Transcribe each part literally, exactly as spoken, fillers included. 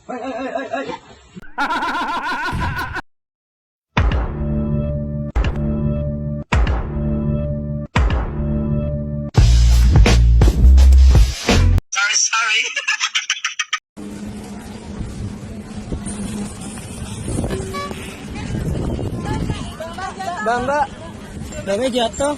Sorry, sorry. Bamba, bamba jatuh.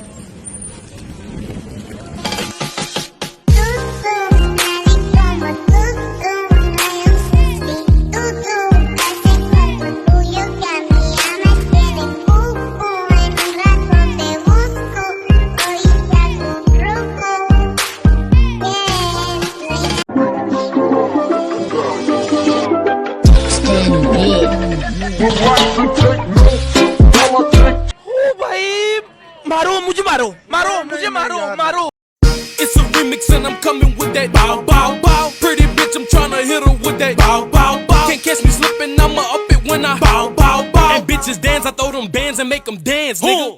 ओ भाई, मारो मुझे, मारो, मारो मुझे, मारो, मारो। It's a remix and I'm coming with that bow, bow, bow. Pretty bitch, I'm tryna hit her with that bow, bow, bow. Can't catch me slipping, I'ma up it when I bow, bow, bow. And bitches dance, I throw them bands and make them dance, nigga.